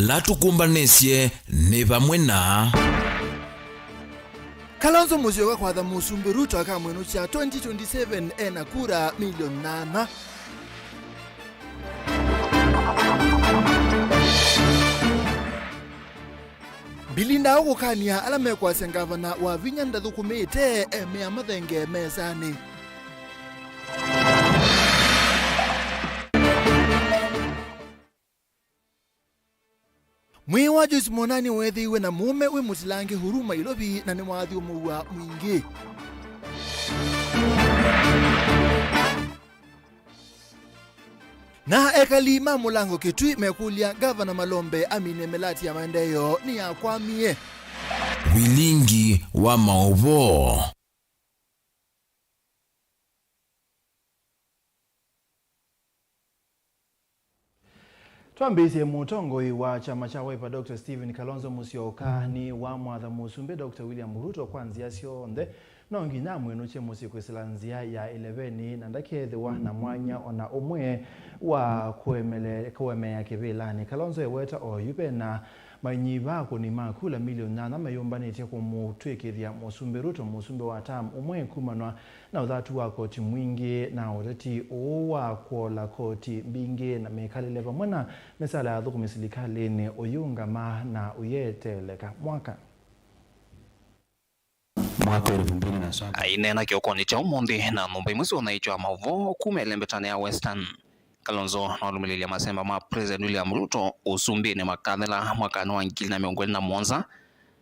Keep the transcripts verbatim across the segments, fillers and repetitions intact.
Ala tũkũmbanĩsye nĩ vamwe na. Kalonzo Musyoka kwatha Mũsumbĩ Ruto akamwĩnũkya twenty twenty-seven ena kura milioni nana. Bilinda ũkũkany'a ala mekwasya ngavana Wavinya ndathũkũmĩte, emea mathenge mesanĩ. Mwĩĩ wa Joyce Mwonani weethĩiwe na mũũme wĩ mũtilangĩ Huruma Ilovi na nĩwathyũmũw'a mwingĩ. Na ekali ma Mũlango Kitui mekũlya Ngavana Malombe amine mĩlati ya maendeeo nĩyakwamie. Vilingi wa maũvoo. Twambĩĩsye, mũtongoi wa kyama kya Wiper, Doctor Stephen Kalonzo Musyoka, nĩwamwatha Mũsumbĩ Doctor William Ruto kwa nzĩa syonthe no nginya amwĩnũkye mũsyĩ kwĩsĩla nzĩa ya ĩleveni na ndakethĩwa na mwanya o na ũmwe wa kũemele-, kũemeea kĩvĩlanĩ. Kalonzo eweta oyu vena mainyiva akũni ma kula milioni nyanya meyũmbanĩtye kũmũtw'ĩkĩthya Mũsumbĩ Ruto mũsumbĩ wa term ũmwe kumanwa na ũthatu wa koti mwingĩ na ũteti ũũ wa kwola koti mbingĩ na mĩkalĩle vamwe na mĩsaala ya athũkũmi silikalĩnĩ ũyĩũngama na ũyeteeleka mwaka. Mwaka elfu mbili na saba. Aineena kĩokonĩ kya ũmũnthĩ na nyũmba imwe syonaĩtw'a maũvoo kuma ĩlembetanĩ ya Western, Kalonzo nĩwalũmĩlĩlya masemba ma President William Ruto ũsumbĩnĩ makathela mwakanĩ wa ngili na mĩongo ĩlĩ na mũonza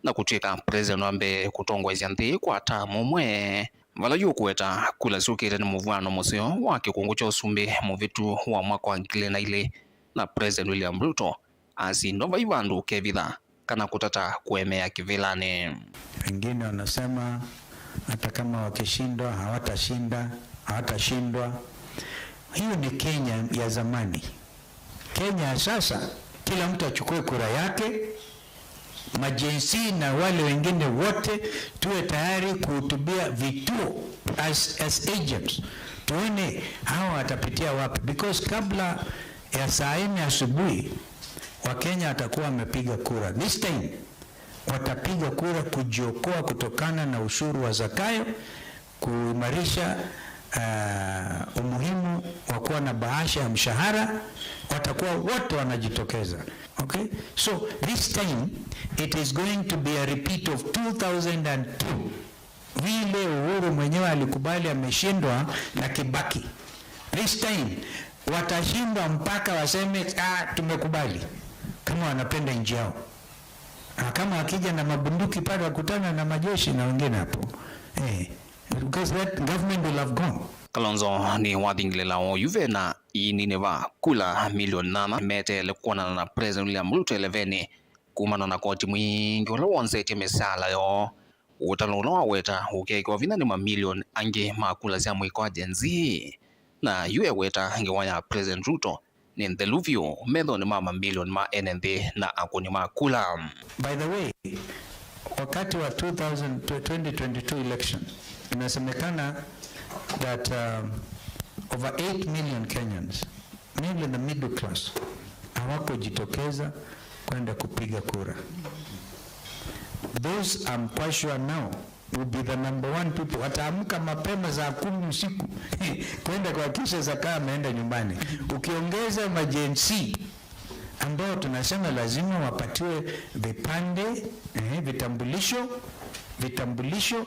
na kũtw'ĩka President wa mbee kũtongoesya nthĩ kwa term ũmwe, vala yu ũkũweta kula syũkĩte nĩ mũvw'ano mũseo wa kĩkũngũ kya ũsumbĩ mũvĩtu wa mwaka wa ngili na ilĩ na President William Ruto asindwa vai vandũ ũkevitha kana kũtata kũemea kĩvĩlanĩ. Wengine wanasema hata kama wakishindwa, hawatashinda, hawatashindwa. Hiyo ni Kenya ya zamani. Kenya ya sasa, kila mtu achukue kura yake, ma Gen Z na wale wengine wote tuwe tayari kuhutubia vituo as, as agents. Tuone hawa watapitia wapi, because kabla ya saa nne asubuhi, Wakenya watakuwa wamepiga kura. This time, watapiga kura kujiokoa kutokana na ushuru wa Zakayo, kuimarisha, ah, umuhimu wa kuwa na bahasha ya mshahara. Watakuwa wote wanajitokeza. Okay? So, this time, it is going to be a repeat of two thousand and two. Vile Uhuru mwenyewe alikubali ameshindwa na Kibaki. This time, watashindwa mpaka waseme, "Ah, tumekubali," kama wanapenda nchi yao. Na kama wakija na mabunduki pale, wakutana na majeshi na wengine hapo. Eh, because that government will have gone. Kalonzo nĩwathingilĩla oyu vena iinini va kula milioni nana meteele kwonana na President William Ruto ĩleveni kumana na koti mwingĩ ũla wonzetye mĩsaala yoo. Ũtalo ũla waweta ũkeekĩwa vinya nĩ mamilioni angĩ ma kula sya mũika wa Gen Z. Na yu eweta ngewa ya President Ruto nĩ nthelu vyũ methonĩ ma mamilioni ma ene nthĩ na akũni ma kula. By the way, wakati wa two thousand, twenty twenty-two election, inasemekana that, um, over eight million Kenyans, mainly the middle class, hawakujitokeza kwenda kupiga kura. Those I'm quite sure now will be the number one people. Wataamka mapema saa kumi usiku kwenda kuhakikisha Zakayo ameenda nyumbani. Ukiongeza ma Gen Z ambao tunasema lazima wapatiwe vipande, eh, vitambulisho, vitambulisho,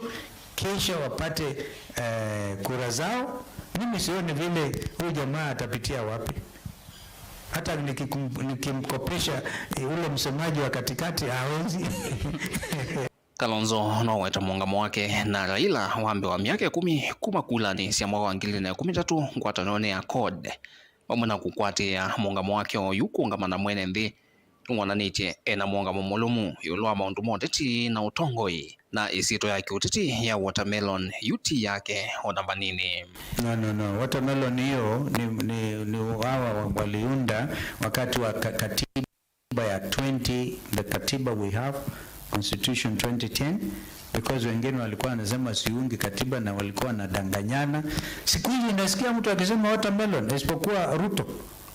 kisha wapate, eh, kura zao. Mimi sioni vile huyu jamaa atapitia wapi. Hata nikikum-, nikimkopesha, eh, ule msemaji wa katikati hawezi. Kalonzo noweta mũũngamo wake na Raila wa mbee wa myaka ĩkũmi kuma kulanĩ sya mwaka wa ngili ilĩ na ĩkũmi na itatũ ngwatanĩonĩ ya CORD, vamwe na kũkwatĩĩa mũũngamo wake oyu kũũngama na mwene nthĩ nĩwonanĩtye ena mũũngamo mũlũmu ĩũlũ wa maũndũ ma ũteti na ũtongoi, na ĩsyĩtwa ya kĩũteti ya watermelon yu ti yake o na vanini. No, no, no. Watermelon hiyo ni, ni, ni hawa wa-, waliunda wakati wa ka-, katiba ya twenty, the katiba we have, constitution twenty ten, because wengine walikuwa wanasema siungi katiba na walikuwa wanadanganyana. Siku hizi nasikia mtu akisema watermelon, isipokuwa Ruto.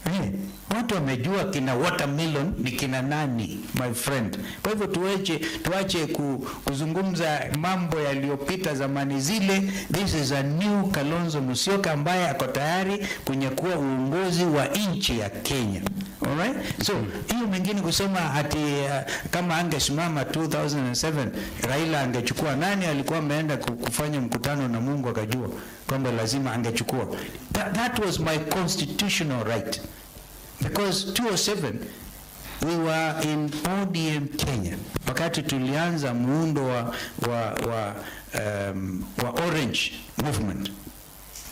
Eh, what Mtu amejua kina watermelon ni kina nani, my friend. Kwa hivyo tuache, tuache ku, kuzungumza mambo yaliyopita zamani zile. This is a new Kalonzo Musyoka ambaye ako tayari kunyakua uongozi wa nchi ya Kenya. Alright? So, hiyo mengine kusema ati, uh, kama angesimama two thousand and seven, Raila angechukua nani? Alikuwa ameenda ku, kufanya mkutano na Mungu akajua kwamba lazima angechukua. That, that was my constitutional right. Because two oh seven, we were in O D M Kenya. Wakati tulianza muundo wa, wa, wa, um, wa orange movement.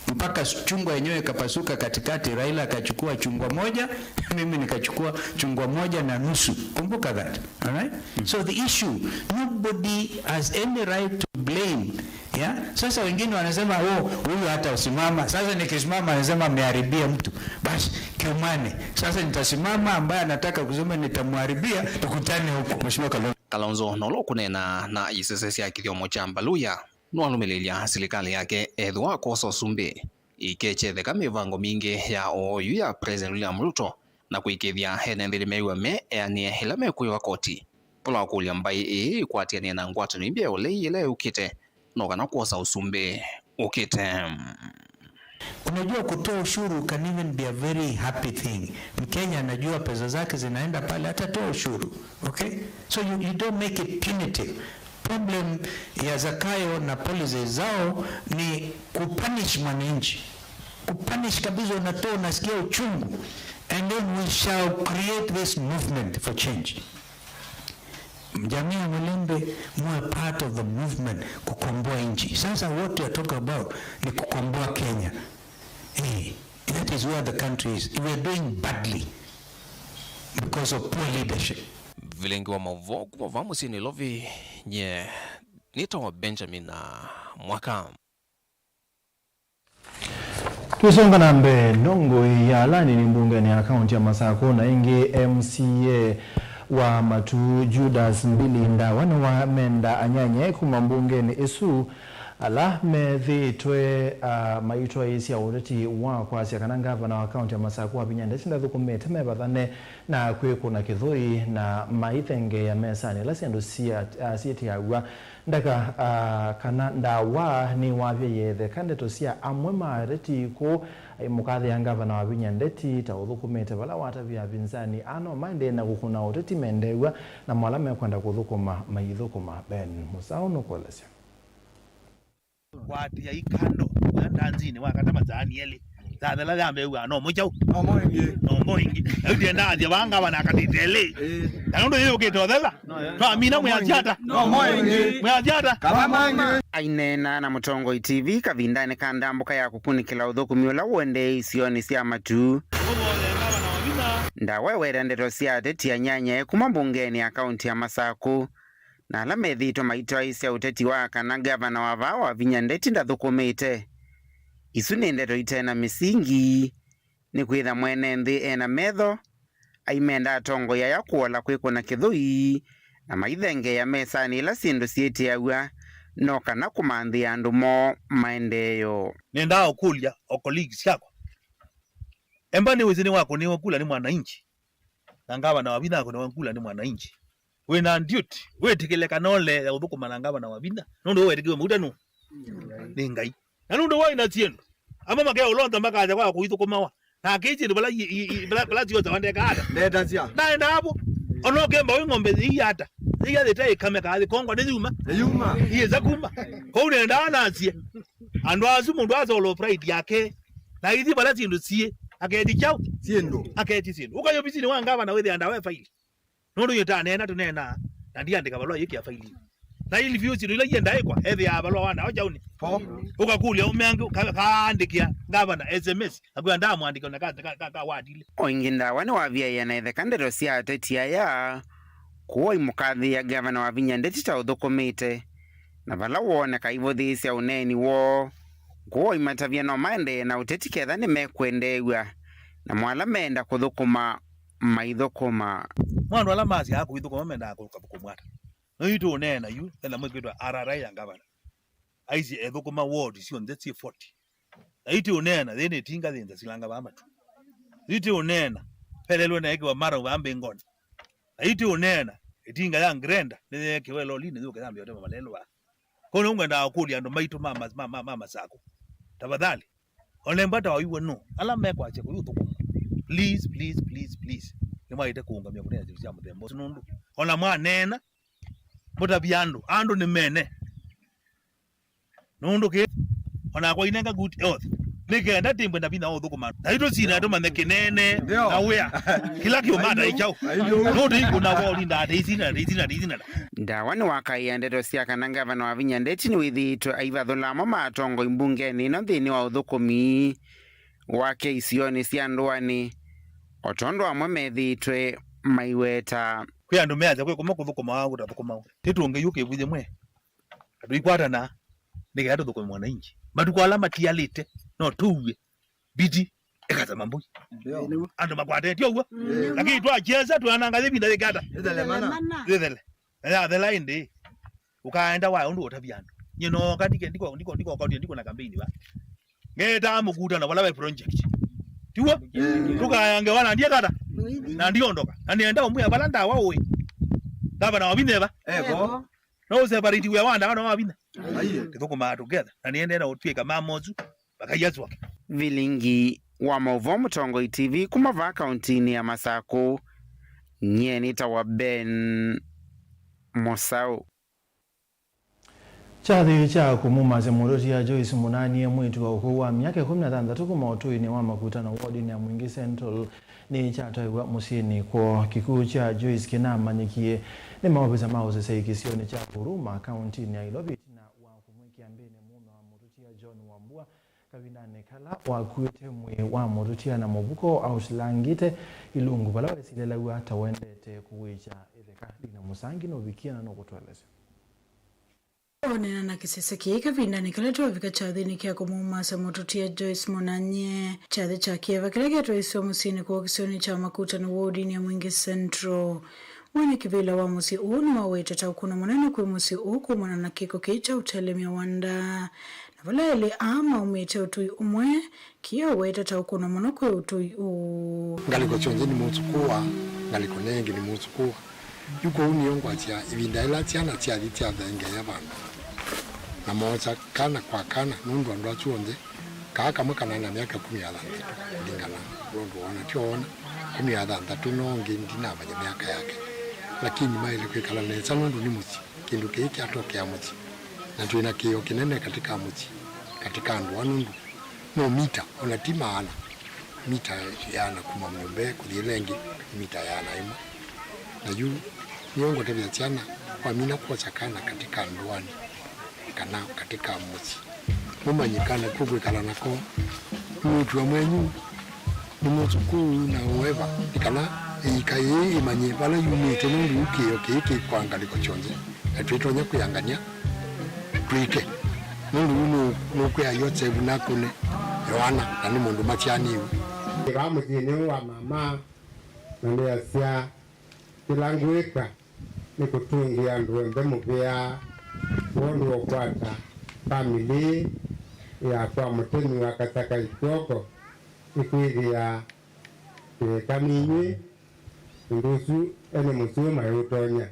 Mpaka s-, chungwa yenyewe ikapasuka katikati, Raila akachukua chungwa moja, mimi nikachukua chungwa moja na nusu. Kumbuka that, all right? So the issue, nobody has any right to blame. Yeah? Sasa wengine wanasema, "Oh, huyu hata usimama." Sasa nikisimama anasema ameharibia mtu. Basi, kiumane. Sasa nitasimama, ambaye anataka kusema nitamharibia, tukutane huko. Mheshimiwa Kalonzo. Kalonzo, na ũla ũkũneena na isese sya kĩthyomo kya Mbaluya, nũalũmĩlĩlya silikalĩ yake ethĩwa akwosa ũsumbĩ, ĩkechetheka mĩvango mingĩ ya oyu ya President William Ruto na kũĩkĩĩthya ene nthĩ nĩmew'a me eanĩe ĩla mekwĩwa koti. Vala wakũlya mbaĩ ĩĩ ĩkwatĩanĩe na ngwatanĩo imbya ya ũlei ĩla yũkĩte, no kana kwosa ũsumbĩ ũkĩte. Unajua, kutoa ushuru can even be a very happy thing. Mkenya anajua pesa zake zinaenda pale, atatoa ushuru. Okay? So you, you don't make it punitive. Problem ya Zakayo na policies zao ni kupunish mwananchi. Kupunish kabisa, unatoa, unasikia uchungu. And then we shall create this movement for change. Jamii ya Mlembe, muwe part of the movement kukomboa nchi. Sasa what we are talking about ni kukomboa Kenya. Eh, that is where the country is. We are doing badly because of poor leadership. Vilingi wa maũvoo kuma vaa mũsyĩ Nairobi, nye nĩtawa Benjamin Mwaka. Twĩsonga na mbee, ndongoi ya ala anini mbungenĩ ya kaunti ya Masakũ na ĩngĩ M C A wa Matu Judas Mbili Ndawa nĩwamenda anyanyae kuma mbungenĩ ĩsu ala methĩĩtwe, ah, maitwaĩĩsya ũteti wa kwasya kana ngavana wa kaunti ya Masakũ Wavinya Ndeti ndathũkũmĩte mevathane na kwĩkũna kĩthũi na maithengeea mesanĩ ĩla syĩndũ sia-, ah, syĩtĩaw'a. Ndaka, ah, kana Ndawa nĩwavya yĩetheka ndeto sya amwe ma ateti kũu, aimũkathĩa ngavana Wavinya Ndeti ta ũthũkũmĩte vala watavya apinzani aa no maendee na kũkũna ũteti mendeew'a, namo ala mekwenda kũthũkũma maithũkũma. Ben Mũsaũ nũkũelesya. Kwatĩai kando, ya ndanzinĩ wakata masaani elĩ. Yathela yambeew'aa no mũkyaũ. No mo ĩngĩ. No mo ĩngĩ. Yu ndienda athya vaa ngavana akatĩte elĩ. Ĩĩ. Na nũndũ yĩyũkĩte ũthela. Twamina mwĩasya ata? No mo ĩngĩ. Mwĩasya ata? Kava mo ĩngĩ. Aineena na Mũtongoi T V kavindanĩ ka ndambũka ya kũkunĩkĩla ũthũkũmi ũla ũendee isionĩ sya Matu, Ndawa eweta ndeto sya ateti anyanyae kuma mbungenĩ ya kaunti ya Masakũ na ala methĩĩtwe maitwaĩĩsya ũteti wa kana ngavana wa vaa Wavinya Ndeti ndathũkũmĩte. Isu nĩ ndeto ite na mĩsingi, nĩkwĩtha mwene nthĩ e na metho, aimenda atongoi aya kũola kwĩkũna kĩthũi, na maithengeea mesanĩ ĩla syĩndũ syĩtĩaw'a, no kana kũmanthĩa andũ moo maendeeo. Nendaa ũkũlya o colleagues syakwa, emba nĩwĩsĩ nĩwakũnĩwe kula nĩ mwananchi, na ngavana Wavinya akũnĩwe kula nĩ mwananchi. Wĩ na duty, wĩtĩkĩle kana ũle ya ũthũkũma na ngavana Wavinya, nũndũ we wetĩkĩwe mauta nũ? Nĩ Ngai. Na nũndũ waĩ na syĩndũ, amwe makeũlonza makasya kwa kũithũkũmawa. Na akei syĩndũ vala i-, i-, i-, vala, vala syosawa ndeka ata? Ndetasya. Naenda hapo. Ona ũkemba wĩ ng'ombe yĩiata. Yĩiathĩte ĩkame kaa thĩ kongwa nĩ yuma. Nĩ yuma. Iyĩsa kuma. Kũu nendaa nasye. Andũ asu mũndũ asolo pride yake. Na ithi vala syĩndũ siĩ. Aketi kyaũ? Syĩndũ. Aketi syĩndũ. Ũkayo ofisinĩ wa ngavana wĩthĩa ndawa faili. Nũndũ yĩtaneena tũneenaa, na ndiandĩka valũa yĩkĩa failinĩ. Na ili vyũ syĩndũ ila iendaa ĩkwa, ethĩaa valũa wa ndawa kyaũnĩ. Po. Ũkakũlya ũmeange, ka-, kaandĩkĩa ngavana S M S, akwĩa ndamwandĩkĩa na ka, ka, ka, ka wadile. O ĩngĩ Ndawa nĩwavyaĩe na ĩtheka ndeto sya ateti aya, kũu aimũkathĩĩa ngavana Wavinya Ndeti ta ũthũkũmĩte, na vala wooneka aivũthĩĩsya ũneeni woo, kũu aimatavya no maendee na ũteti ketha nĩmekwendeew'a, namo ala meenda kũthũkũma maithũkũma. Mo andũ ala masyaa kũithũkũma mendaa kũka kũmwata. No yu tũũneena yu, ena mwĩkwĩtwa R R I ya ngavana. Aisye ethũkũma ward syonthe syĩ forty. Na yu tũũneena, yĩ nĩ tinga yĩ nza silanga vaa Matu. Yu tũũneena, Pelelwe na ĩkĩwa mara vaa mbĩngoni. Na iti ũneena, ĩtinga ya grenda nĩyeekĩwe lolinĩ yũke yambe ũtema malelũ vaa. Kwoou nĩngwendaa kũkũlya andũ maitũ ma, ma, ma, ma, ma Masaku. Tafadhali, Ole mbata waiw'a nũ? Ala mekwasya kũyũthũkũma. Please, please, please, please. Nĩmwaĩte kũũngamya kũneena syĩndũ sya mũthemba ũsu nũndũ ona mwaneena, mũtavya andũ, andũ nĩ mene. Nũndũ kĩ, onakwa inenga good health. Nĩ kenda tĩmbwe na vinya wa ũthũkũma. Na itũ sina tũmanye kĩnene, ndio, na wĩa. Kĩla kĩũmata ĩkyaũ. Nũndũ ikũna wa ũlinda atĩ isina, isina, isina. Ndawa nĩwakaĩa ndeto sya kana ngavana Wavinya Ndeti nĩwĩthĩĩtwe aivathũla amwe ma atongoi mbungenĩ ĩno nthĩnĩ wa ũthũkũmi wake isionĩ sya ndũanĩ, o tondũ amwe methĩĩtwe maiweta. Kwĩ andũ measya kwĩ kũmwe kũthũkũmawa kũtathũkũmawa. Nĩtũngĩw'a kĩvu yĩmwe na tũikwatana nĩ kenda tũthũkũme mwananchi. Matukũ ala matialĩte no tũw'e. Biti ĩkasema mbũi. Ndio. Andũ makwatĩtye ũw'o. Mm. Lakini twakyesa twananga ĩvinda yĩkata. Ĩthelemana. Ĩthele. Na yathela ĩndĩ. Ũkaenda wa ũndũ ũtavya andũ. Nyie nooka ndike, ndiko, ndiko, ndiko, ndiko, ndiko na kampeni va. Ngetaa mũkutano vala ve project. Tiw'o? Mm. Tũkayange wana ndiye kata. Na ndiondoka. Na nienda ũmwĩa vala ndawa ũĩ. Ngavana wa Wavinya eva. Eko. No ũseparate wĩa wa ndawa na wa Wavinya. Aiye. Tũthũkũmaa together. Na niendee na ũtw'ĩka mamosu. Makaiasw'a. Vilingi wa maũvoo Mũtongoi T V kuma vaa kauntinĩ ya Masaku, nyie nĩtawa Ben Mũsaũ. Kyathĩ kya kũmumasya mũtũtia Joyce Mũnanie mwĩĩtu wa ũkũũ wa myaka ĩkũmi na thanthatũ kuma ũtũinĩ wa Makutano wodinĩ ya Mwingi Central nĩkyatwaĩwa mũsyĩnĩ kwoo. Kĩkw'ũ kya Joyce kĩnamanyĩkie nĩ maovisa ma ũseseĩ kĩsionĩ kya Huruma kauntinĩ ya Nairobi ĩtina wa kũmwĩkĩa mbĩnĩ mũũme wa mũtũtia John Wambua kavindanĩ kala wakuĩte mwĩĩ wa mũtũtia na mũvuko autilangĩte ilungu vala wesilĩlaw'a ta ũendete kũwĩkya ĩtheka. Lina Mũsangi nũvikie na nũkũtũelesya. Oneena na kĩsese kĩĩ kavindanĩ kala twavika kyathĩnĩ kya kũmumasya mũtũtia Joyce Mũnanyie, kyathĩ kya kĩeva kĩla kyatwaĩĩswe mũsyĩnĩ kwoo kĩsionĩ kya Makutano wodinĩ ya Mwingi Central. Mwene kĩvĩla wa mũsyĩ ũũ nĩwawete ta ũkũno mũnene kwĩ mũsyĩ ũũ kumana na kĩko kĩĩ kya ũtelemya wa ndaa. Na vala elĩ aa maumĩte ũtũi ũmwe, kĩaweta ta ũkũno mũno kwĩ ũtũi ũũ. Ngalĩko syonthe nĩmũsũkũa, ngalĩko nengĩ nĩmũsũkũa. Yu kwoou nĩyo ngwasya ĩvinda yĩla syana syathi syathengeea vandũ, na moosa kana kwa kana, nũndũ andũ asu onthe, kaa kamwe kanaĩ na myaka ĩkũmi na thanthatũ kũlingana ũla ũndũ woona, tyo woona, ĩkũmi na thanthatũ, no ũngĩ ndinamanya myaka yake, lakini maĩle kwĩkala nesa nũndũ nĩ mũsyĩ. Kĩndũ kĩĩ kyatokea mũsyĩ, na twĩ na kĩĩo kĩnene katĩ ka mũsyĩ, katĩ ka andũ aa, nũndũ no mita, o na ti maana, mita ĩana kuma nyũmba ĩĩ kũthi ĩla ĩngĩ, mita ĩana ĩmwe. Na yu nĩyo ngũtavya syana, wamina kwosa kana katĩ ka ndũanĩ kana katĩ ka mũsyĩ, mũmanye kana kw'o kwĩkala nako nĩ mwĩĩtu wa mwenyu, nĩ mũsũkũũ na whoever, nĩ kana ĩika yĩĩ ĩmanye vala yumĩte, nũndũ yu kĩĩo kĩĩ kĩ kwa ngalĩko syonthe, na twĩtonya kwĩangany'a twĩke, nũndũ yu nũ-, nũkwĩa Yosevu nakũne Yoana, na nĩ mũndũ masyaanĩw'e. Vaa mũsyĩnĩ ũũ wa mama, na nĩasya, kĩla ngwĩka nĩ kũtũngĩa andũ onthe mũvea kwondũ wa ũkwata famĩlĩ ya kwa mũtemi wa Kasakai kw'oko, ĩkwĩthĩa kĩeka nĩ inyw'ĩ, ũndũ ũsu ene mũsyĩ ũũ mayũtonya.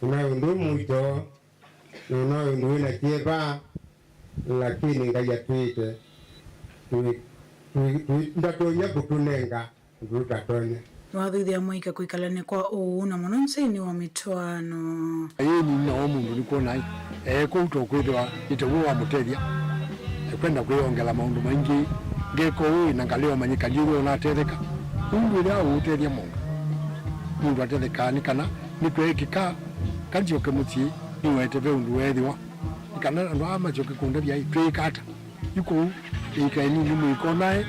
Ũnaĩ ũndũ wĩ mũito, na ũnaĩ ũndũ wĩ na kyeva, lakini Ngai atwĩĩte, tũi-, tũi-, tũi-, ndatonya kũtũnenga ũndũ tũtatonya. Nĩwathuthya mũika kwĩkalany'a kwa ũuu, na mũno nzĩnĩ wa mĩtwaano. Ĩĩ, nĩninawa mũndũ nĩkwona ai, ee kũu to kwĩthĩwa nĩ taw'o wamũtethya. Ekwenda kwĩyongela maũndũ maingĩ, ngeka ũũ na ngalea ũmanyĩkani ũyũ ũnatetheka. Ũu ndwĩthĩawa ũũtethya mũndũ. Mũndũ atethekaa nĩ kana nĩkweekĩka kanzyoke mũsyĩ nĩwete ve ũndũ weethĩwa. Nĩ kana andũ aa masyoke kũndavya, ai, twĩĩka ata? Yu kũu ĩika ĩnini mũikonae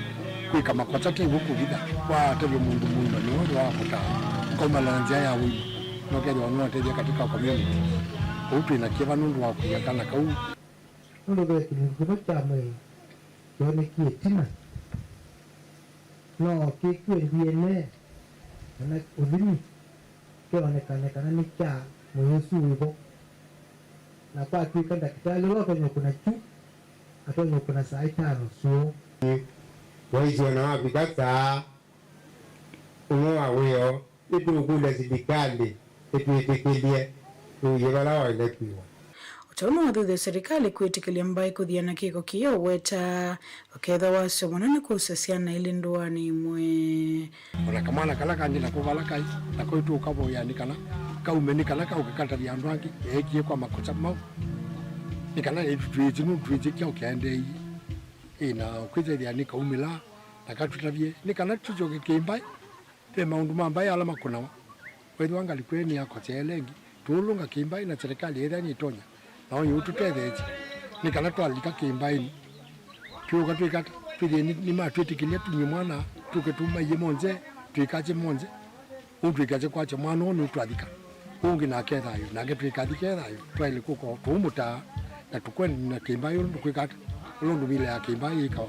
kwĩka makosa, ti w'o kũvitha. Watavya mũndũ mũima nĩwe ũndũ wa kũtaa ngoma na nzĩa ya ũilu, nokethĩwa nĩwatethya katika community. Kũu twĩ na kĩva nũndũ wa kũia kana kau. Nũndũ ve kĩlungu kĩmwe kya mwĩĩ kyonekie ĩtina, no kĩkw'e D N A kana ũthimi kĩonekane kana nĩ kya mwĩĩ ũsu wĩ vo. Na kwatw'ĩka ndakĩtalĩ ũla ũtonya ũkũna kyu, atonya ũkũna saa itano syoo. Waisye ona wavika saa Ũmwe wa wĩoo, nĩtũũkũlya silikalĩ ĩtwĩtĩkĩlye tũie vala waĩle kwĩwa. O ta ũu nĩwathuthya silikalĩ kwĩtĩkĩlya mbaĩ kũthiana kĩko kĩĩ, ũweta ũkethwa wasyo mũno nĩ kũsa syana ilĩ ndũanĩ ĩmwe. O na kamwana kala kangĩ nako vala kaĩ, nako nĩtũũkavoya nĩ kana kaume, nĩ kana kaũke katavye andũ angĩ eekie kwa makosa mau, nĩ kana twĩsĩ nũndũ twĩsĩ kyaũ kyaendeeie. Ĩ, na kwĩtethya nĩkaumĩla na katũtavye nĩ kana tũsyoke kĩmbaĩ. Ve maũndũ ma mbaĩ ala makũnawa. Wethĩwa ngalĩko ĩĩ nĩyakoseele ĩngĩ, tũũlũnga kĩmbaĩ na silikalĩ yĩthĩa nĩtonya, nao yĩũtũtetheesya nĩ kana twalika kĩmbaĩnĩ twĩũka twĩkata twĩthĩe nĩ, nĩmatwĩtĩkĩlya tumye mwana tũke tũmaie monthe, twĩkasye monthe. Ũu twĩkasye kwasya mwana ũũ nĩũtwathika, ũũ ũngĩ nake thayũ, nake twĩkathike thayũ. Twaĩle kũka tũũmũtaa na tũkwenda na kĩmbaĩ ũla tũkwĩkata, ũla ũndũ mila ya kĩmbaĩ yĩkawa.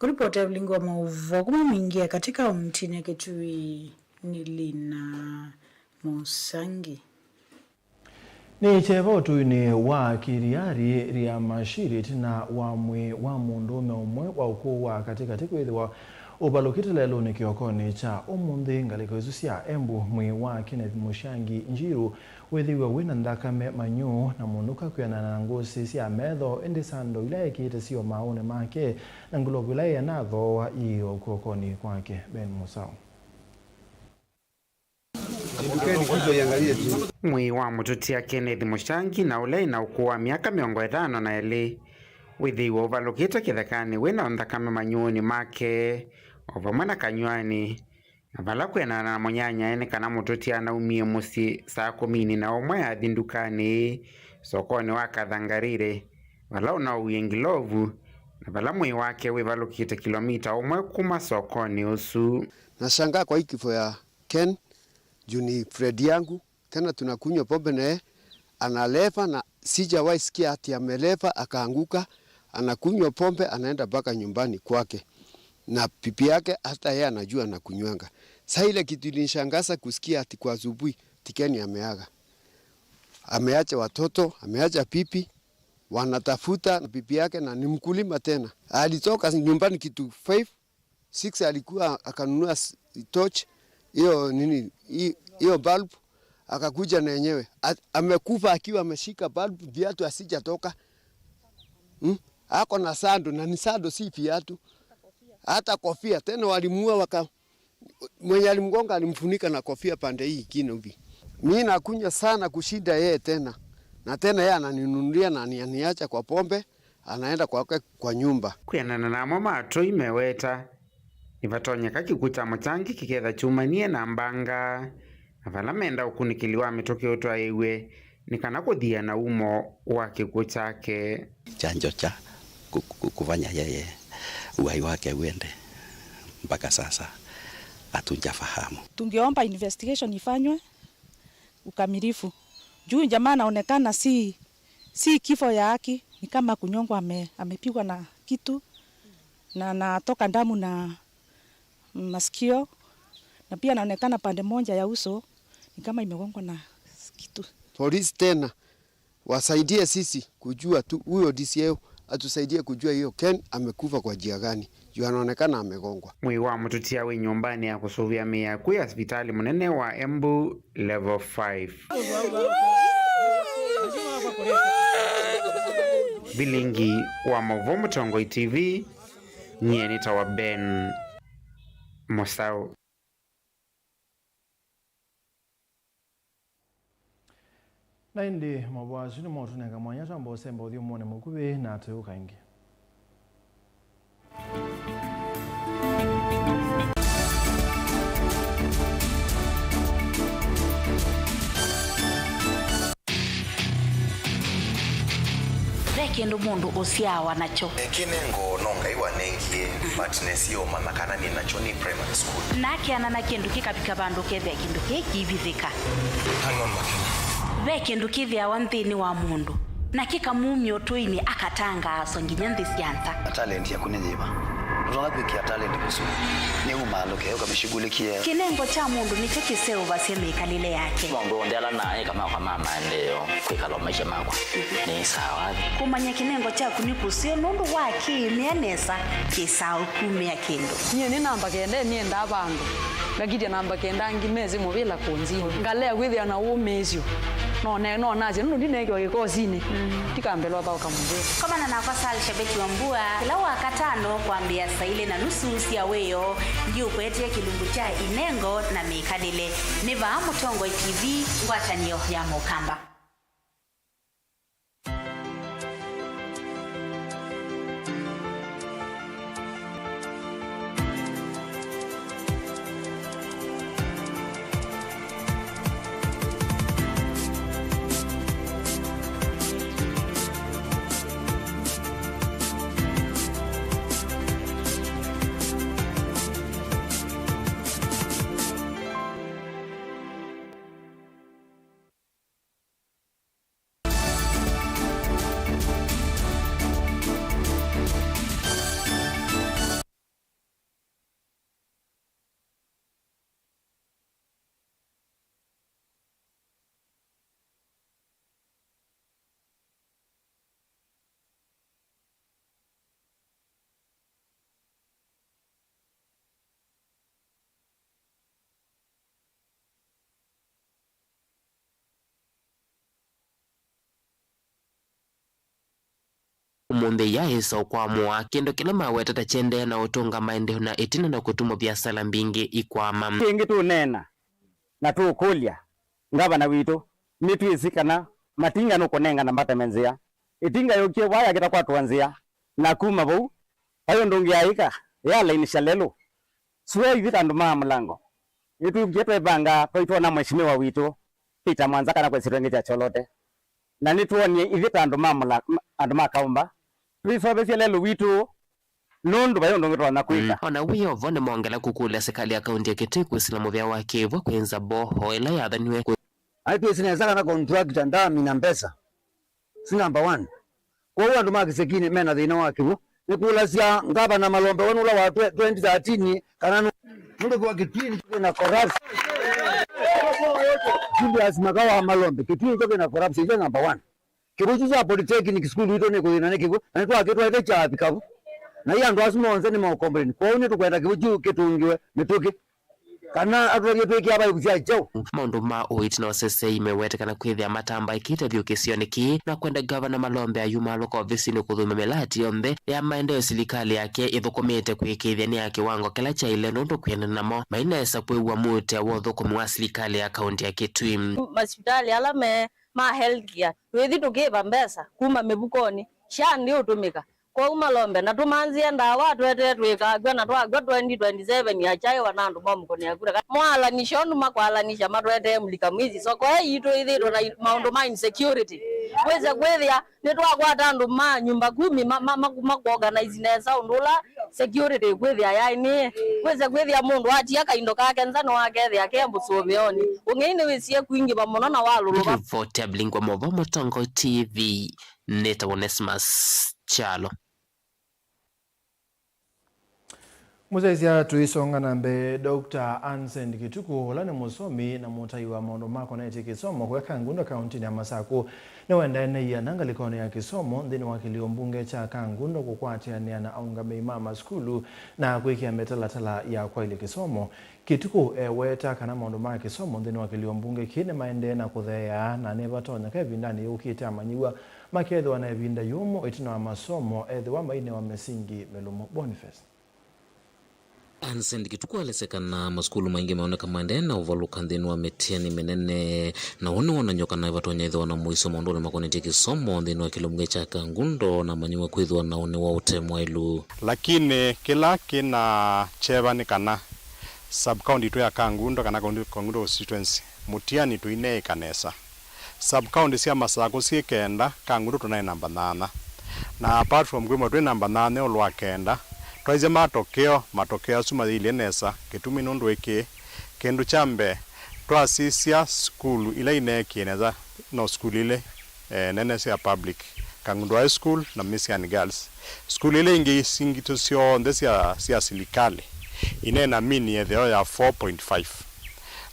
Kũlipota ũlingi wa maũvoo kuma Mwingi ya katĩ kauntinĩ ya Kitui nĩ Lina Mũsangi. Nĩ kyeva ũtũinĩ wa Kiriari rĩa Mashiri ĩtina wa mwĩĩ wa mũndũũme ũmwe wa ũkũũ wa katĩkatĩ kwĩthĩwa ũvalũkĩte lelũnĩ kĩokonĩ kya ũmũnthĩ ngalĩko isu sya Embu. Mwĩĩ wa Kenneth Mũshangi Njiru wĩthĩiwe wĩ na nthakame manyũ na mũnũka kwĩanana na ngũsĩ sya metho, ĩndĩ sando ila ekĩĩte syĩ o maaũnĩ make na ngulovu ĩla ĩana athooa yĩ o kw'okonĩ kwake. Ben Mũsaũ. Mwĩĩ wa mũtũtia Kenneth Mũshangi na ũla ĩna ũkũũ wa myaka mĩongo ĩtano na ĩlĩ wĩthĩiwe ũvalũkĩte kĩthekanĩ wĩ na nthakame manyũũnĩ make o vamwe na kanyw'anĩ. Na vala kwĩanana na mũnyanyae nĩ kana mũtũtia anaumie mũsyĩ saa kũminĩ na ũmwe athi ndukanĩ sokonĩ wa Kathangarire, vala ũnaũie ngilovu, na vala mwĩĩ wake wĩvalũkĩte kĩlomita ũmwe kuma sokonĩ ũsu. Nashangaa kwa hii kifo ya Ken, juu ni friend yangu, tena tunakunywa pombe na yeye, analewa na sijawahi sikia ati amelewa akaanguka, anakunywa pombe anaenda mpaka nyumbani kwake. Na bibi yake hata yeye anajua anakunywanga. Sasa ile kitu ilinishangaza kusikia ati kwa asubuhi ati Ken ameaga. Ameacha watoto, ameacha bibi, wanatafuta bibi yake na ni mkulima tena. Alitoka nyumbani kitu five, six alikuwa akanunua s-, torch, hiyo nini, hi-, hiyo bulb, akakuja na yenyewe. A-, amekufa akiwa ameshika bulb, viatu hasijatoka. Hmm? Ako na sando, na ni sando, si viatu. Hata kofia, tena walimuua waka-, mwenye alimgonga alimfunika na kofia pande hii ingine hivi. Mi nakunywa sana kushinda yeye tena. Na tena yeye ananinunulia na ani-, aniacha kwa pombe, anaenda kwake kwa nyumba. Kwĩanana na amwe ma atũi meweta, nĩvatonyeka kĩkw'ũ kya Mũshangi kĩketha kyumanie na mbanga, na vala menda ũkunĩkĩli wa mĩtũkĩ ũtwaĩwe nĩ kana kũthiana umo wa kĩkw'ũ kyake. Chanjo cha ku-, ku-, kufanya yeye uhai wake uende, mpaka sasa hatujafahamu. Tungeomba investigation ifanywe ukamilifu. Juu jamaa anaonekana si, si kifo ya haki, ni kama kunyongwa ame-, amepigwa na kitu na anatoka damu na masikio, na pia anaonekana pande moja ya uso ni kama imegongwa na kitu. Polisi tena wasaidie sisi kujua tu, huyo D C I O atusaidie kujua hiyo Ken amekufa kwa njia gani, juu anaonekana amegongwa. Mwĩĩ wa mũtũtia wĩ nyũmbanĩ ya kũsũvĩa mĩĩ ya kwĩ asivitalĩ mũnene wa Embu Level five. Vilingi wa maũvoo Mũtongoi T V, nyie nĩtawa Ben Mũsaũ. Na ĩndĩ maũvoo asu nĩmo ũtũnenga mwanya twamba ũsemba ũthyũmũonĩ mũkuvĩ na tũyũka ĩngĩ. Ve kĩndũ mũndũ ũsyaawa nakyo. Kĩnengo no Ngai wanengie, but nesie ũmanya kana nĩ nakyo nĩ primary school. Nakeana na kĩndũ kĩkavika vandũ kethĩa kĩndũ kĩĩ kĩivithĩka. Hang on, Makena. Ve kĩndũ kĩthĩawa nthĩnĩ wa mũndũ, na kĩkamumya ũtũinĩ akatangaaswa nginya nthĩ sya nza. Na talent yaku nĩ yĩva? Ũtonya kwĩkĩa talent kũsu, nĩ umaalũke ũkamĩshughulikie. Kĩnengo kya mũndũ nĩkyo kĩseũvasya mĩkalĩle yake. Maũndũ onthe ala naĩka makwa ma maendeeo, kwĩkala o maisha makwa, nĩsaa wathi. Kũmanya kĩnengo kyaku nĩ kũseo nũndũ wa kĩĩmĩa nesa kĩsaa ũkumĩa kĩndũ. Nyie nĩ namba kenda nĩendaa vandũ. Ngakitya namba kenda angĩ mesĩ mũvĩla kũnzini. Ngalea kwĩthĩa na ũmĩĩsyo. No ne-, no nasye nũndũ ndineekiwa kĩkosinĩ. Ndikambĩlwa thaũka mũvĩla. Komana nakwa Sal Shabeti wa Mbua kĩla Wakatano kwambĩĩa saa ilĩ na nusu sya wĩoo. Ndiũkwetee kĩlungu kya inengo na mĩkalĩle. Nĩ vaa Mũtongoi T V, ngwatanĩo ya Mũkamba. Ũmũnthĩ yaaĩsa ũkwamũa kĩndũ kĩla mawetete kyendeea na ũtũnga maendeeo na ĩtina na kũtuma viasala mbingĩ ikwama. Kĩngĩ tũneena na tũũkũlya ngavana witũ, nĩtwĩsĩ kana Matinga nũkũnengana mateme nzĩa. Ĩtinga yũkie vaa yakĩta kwatwa nzĩa, na kuma vau vai ũndũ ũngĩ yaĩka, yalainisya lelũ. Sua ithyĩ ta andũ ma Mũlango, nĩtwĩkie twevanga twaitwona mheshimiwa witũ Peter Mwanza kana kwĩsĩtwa ĩngĩ kya Kyolote. Na nĩtwonie ithyĩ ta andũ ma Mũla-, andũ ma Kaũmba, twĩseũvĩsye lelũ witũ nũndũ vai ũndũ ũngĩ tũtonya kwĩka. Mm. O na wĩ o vo, nĩmongela kũkũlya sikalĩ ya kaunti ya Kitui kwĩsĩla mũvea wa kĩw'ũ kwĩ nza boho ĩla yathaniwe kũ- Aitwĩsĩ nesa kana contractor ndamina mbesa. Si number one. Kwoou andũ ma kĩsekinĩ mena thĩna wa kĩw'ũ. Nĩkũlasya ngavana Malombe wenu ũla wa twe-, twenty thirteen kana nũ-, nũndũ kwa Kitui nĩkyo kĩna corruption. Julius Maka wa Malombe, Kitui nĩkyo kĩna corruption, ĩkyo number one. Kĩw'ũ kyu kya Polytechnic School witũ nĩ kũthĩna nĩ kĩw'ũ, na nĩtwakĩtwaĩte kyavika vu. Na ĩ andũ asu monthe nĩ maũkomboleni. Kwoou nĩtũkwenda kĩw'ũ kyu kĩtũngĩwe mĩtũkĩ. Kana atũtavye twĩkĩa vaivu sya kyaũ? Maũndũ ma ũiiti na ũseseei mewetekana kwĩthĩa matambaĩkĩte vyũ kĩsionĩ kĩĩ, na kwenda Ngavana Malombe ayumaalũka ovisinĩ kũthũmya mĩlati yonthe ya maendeeo silikalĩ yake ĩthũkũmĩte kũĩkĩĩthya nĩ ya kĩwango kĩla kyaĩle nũndũ kwĩanana namo mainesa kwĩw'a mũutĩa wa ũthũkũmi wa silikalĩ ya kaunti ya Kitui. Masivitalĩ ala me ma healthcare, twĩthi tũkĩva mbesa kuma mĩvukonĩ, SHA ndĩũtũmĩka. Kwoou Malombe, na tũmanzie ndawa twetee twĩkakw'a, na twakw'a twenty twenty-seven yakyaiwa na andũ momũkũnĩa kura. Kana mwalanisya ũndũ makwalanisya matwetee mũlika mwizi. Soko ĩĩ yitũ ĩthĩĩtwe na i-, maũndũ ma insecurity. Wĩse kwĩthĩa nĩtwakwata andũ ma nyumba kumi ma, ma, ma, makuorganize nesa ũndũ ũla security ĩkwĩthĩa yaĩ nĩĩ. Wĩse kwĩthĩa mũndũ atia kaindo kake nza nĩwakethĩa ke mũsũvĩonĩ. Ũng'ei nĩwĩsie kwingĩva mũno na walũlũva. Ripoti ya Blingwa Movo, Mũtongoi T V, nĩtawa Onesmus Kyalo. Mũsyaĩĩsya tũisonga na mbee, Doctor Ansen Kĩtukũ, ũla nĩ mũsomi na mũtai wa maũndũ makonetye kĩsomo kũya Kangundo kaũntĩnĩ ya Masakũ, nĩwendae na iana ngalĩkonĩ ya kĩsomo nthĩnĩ wa kĩlio mbunge kya Kangundo kũkwatĩanĩa na aũngamĩi ma masukulu na kwĩkĩa mĩtalatala ya kwaĩlya kĩsomo. Kĩtukũ eweta kana maũndũ ma kĩsomo nthĩnĩ wa kĩlio mbunge kĩĩ nĩmaendee na kũtheea, na nĩvatonyeka ĩvindanĩ yũkĩte amanyĩw'a makethĩwa na ĩvinda yũmũ ĩtina wa masomo ethĩwa mainewa mĩsingi mĩlũmu. Boniface Ansen Kĩtukũ alesya kana masukulu maingĩ maoneka maendee na ũvalũka nthĩnĩ wa mĩtiani mĩnene, na ũu nĩwonany'o kana ĩvatonya ĩthĩwa na mũisyo maũndũnĩ makonetye kĩsomo nthĩnĩ wa kĩlio mbunge kya Kangundo, na amanyĩw'a kwĩthĩwa na ũnĩ wa ũtemwaĩlu. Lakini kĩla kĩna kyeva nĩ kana sub-county itũ ya Kangundo, kana Kangundo, Kangundo constituency, Mũtiani tũineĩka nesa. Sub-county sya Masakũ syĩ kenda, Kangundo tũnaĩ namba nyanya. Na apart from kwĩmwa twĩ namba nyanya ĩũlũ wa kenda, twaisye matokeo, matokeo asu mayĩilye nesa. Kĩtumi nũndũ ĩkĩ, kĩndũ kya mbee, twasisya sukulu ila ineekie nesa, no sukulu ilĩ, eh, nene sya public, Kangundo High School na Misiani Girls. Sukulu ila ingĩ singĩ syonthe sya, sya silikalĩ ineena mean ĩtheo ya four point five.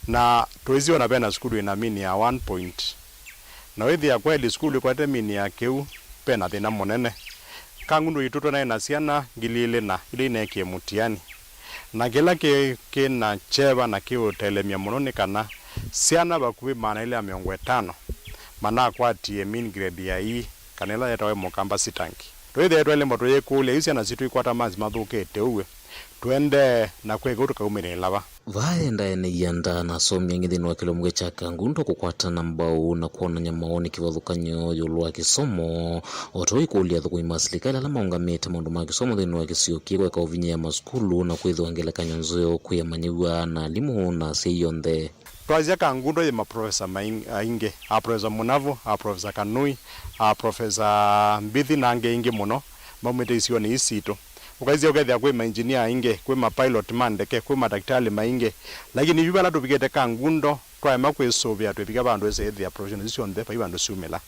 Na twĩsĩ ona vena sukulu ĩna mean ya one point. Na wĩthĩa kweli sukulu ĩkwete mean ya kĩu, vena thĩna mũnene. Kangundo itũ twĩnaĩ na syana ngili ilĩ na ila ineekie mũtiani. Na kĩla kĩ, kĩ na kyeva na kĩũtelemya mũno nĩ kana syana vakuvĩ maana elĩ na mĩongo ĩtano manakwatie mean grade ya E, kana ĩla yetawa mũkamba sitangi. Twĩthĩe twaĩle mbo tũyĩkũlya, yu syana sitũ ikwata marks mathũkĩte ũw'e, tũendee na kwĩka ũu tũkaumĩlĩĩla va? Vaa endae nĩ ianda na asomi angĩ nthĩnĩ wa kĩlungu kya Kangundo kũkwatana mbau na kwonany'a mawoni kĩvathũkany'o ĩũlũ wa kĩsomo, o ta ũikũlya athũkũmi ma silikalĩ ala maũngamĩte maũndũ ma kĩsomo nthĩnĩ wa kĩsio kĩĩ kweka ũvinyĩĩa masukulu na kwĩthĩwa ngelekany'o nzeo kwĩ amanyĩw'a na alimũ na asyai onthe. Twasya Kangundo yĩ maprofesa maing-, aingĩ, a Profesa Munavu, a Profesa Kanui, a Profesa Mbithi na angĩ aingĩ mũno maumĩte isionĩ ii sitũ. Ũkaisya ũkethĩa kwĩ mainjinia aingĩ, kwĩ mapilot ma ndeke, kwĩ madaktalĩ maingĩ, lakini yu vala tũvikĩte Kangundo, twaema kwĩsũvĩa twĩvika vandũ ĩsĩ ĩthĩa profession isu syonthe vai vandũ syumĩla.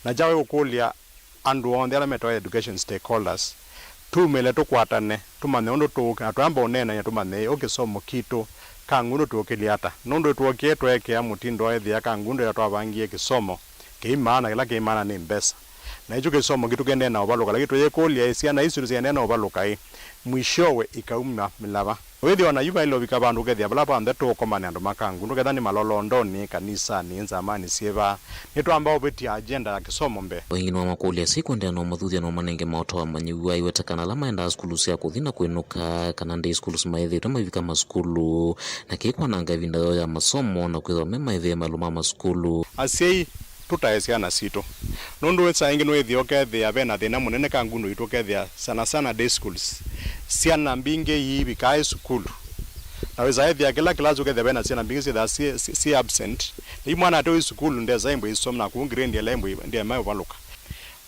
Na kyawe ũkũlya andũ onthe ala metawa education stakeholders, tumĩle tũkwatane, tũmanye ũndũ tũũka, na twamba ũneenany'a tũmanye ĩ, o kĩsomo kitũ Kangundo tũũkĩlya ata, nũndũ twokie tweekea mũtindo wa ĩthĩa Kangundo ĩla twavangie kĩsomo kĩi maana, kĩla kĩi maana nĩ mbesa. Na ĩkyo kĩsomo kitũ kĩendee na ũvalũka, lakini tũyĩkũlya ĩ, syana isu syaendee na ũvalũka ĩ, mwishowe ikauma mĩlava? Wĩthĩwa na yu vaĩle ũvika vandũ ũkethĩa vala vonthe tũũkomana andũ ma Kangundo, ketha nĩ malolondonĩ, kanisanĩ, nzamanĩ syĩva, nĩtwamba ũvĩtya agenda ya kĩsomo mbee. Aingĩ nĩmamakũlya asyai kũendeea na ũmathuthya na ũmanenge maũtao amanyĩw'a, aiweta kana ala maendaa sukulu sya kũthi na kwĩnũka kana day schools maĩthĩĩtwe maivika masukulu, na kĩĩ kwananga ĩvinda yoo ya masomo na kwĩthĩwa me maĩvĩe maĩlũ ma masukulu. Asyai, tũtae syana sitũ, nũndũ saa ingĩ nĩwĩthĩa ũkethĩa ve na thĩna mũnene Kangundo itũ, ũkethĩa sana sana day schools, syana mbingĩ iivikaa ĩ sukulu, na wĩsa ethĩa kĩla kĩlasi ũkethĩa ve na syana mbingĩ syĩthaa syĩ, syĩ, syĩ absent. Na yu mwana ate wĩ sukulu ndesa ĩmbwe isoma, na kũu grade ĩla ĩmbwe ndĩema ũvalũka.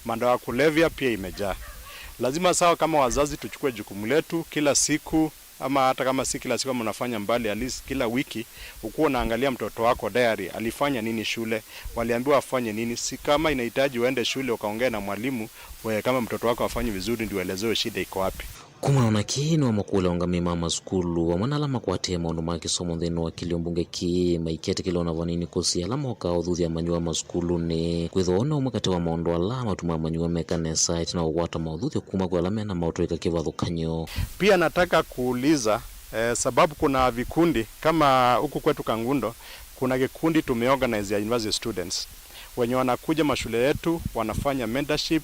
Madawa ya kulevya pia imejaa. Lazima sawa kama wazazi tuchukue jukumu letu kila siku, ama hata kama si kila siku, ama unafanya mbali, at least kila wiki ukuwa unaangalia mtoto wako diary, alifanya nini shule, waliambiwa afanye nini. Si kama inahitaji uende shule ukaongea na mwalimu, we kama mtoto wako hafanyi vizuri, ndio uelezewe shida iko wapi. Kumana na kĩĩ, nĩwamakũlya aũngamĩi ma masukulu amwe na ala makwatĩe maũndũ ma kĩsomo nthĩnĩ wa kĩlio mbunge kĩĩ maiketĩkĩlwa na vanini kũsĩ ala mokaa ũthuthya amanyĩw'a masukulunĩ, kwĩthĩwa ũũ nĩ ũmwe katĩ wa maũndũ ala matumaa amanyĩw'a meka nesa ĩtina wa kũkwata maũthuthyo kuma kwĩ ala mena maũtũĩka kĩvathũkany'o. Pia nataka kuuliza, eh, sababu kuna vikundi kama huku kwetu Kangundo, kuna kikundi tumeorganize ya university students wenye wanakuja mashule yetu, wanafanya mentorship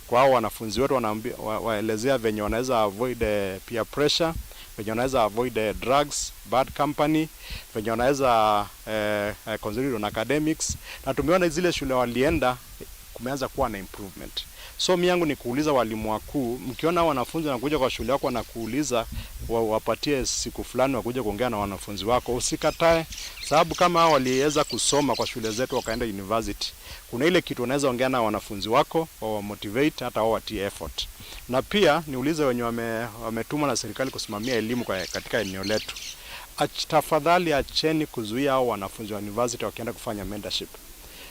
kwa hao wanafunzi wetu, wanaambi-, wa-, waelezea venye wanaweza avoid, eh, peer pressure, venye wanaweza avoid, eh, drugs, bad company, venye wanaweza, eh, eh, concentrate on academics. Na tumeona zile shule walienda, kumeanza kuwa na improvement. So mi yangu ni kuuliza walimu wakuu, mkiona wanafunzi wanakuja kwa shule yako na kuuliza wa-, wapatie siku fulani wakuje kuongea na wanafunzi wako, usikatae, sababu kama hao waliweza kusoma kwa shule zetu wakaenda university, kuna ile kitu unaweza ongea na wanafunzi wako, wa motivate, hata wao watie effort. Na pia niulize wenye wame-, wametumwa na serikali kusimamia elimu kwa, katika eneo letu. Ach-, tafadhali acheni kuzuia hao wanafunzi wa university wakienda kufanya mentorship.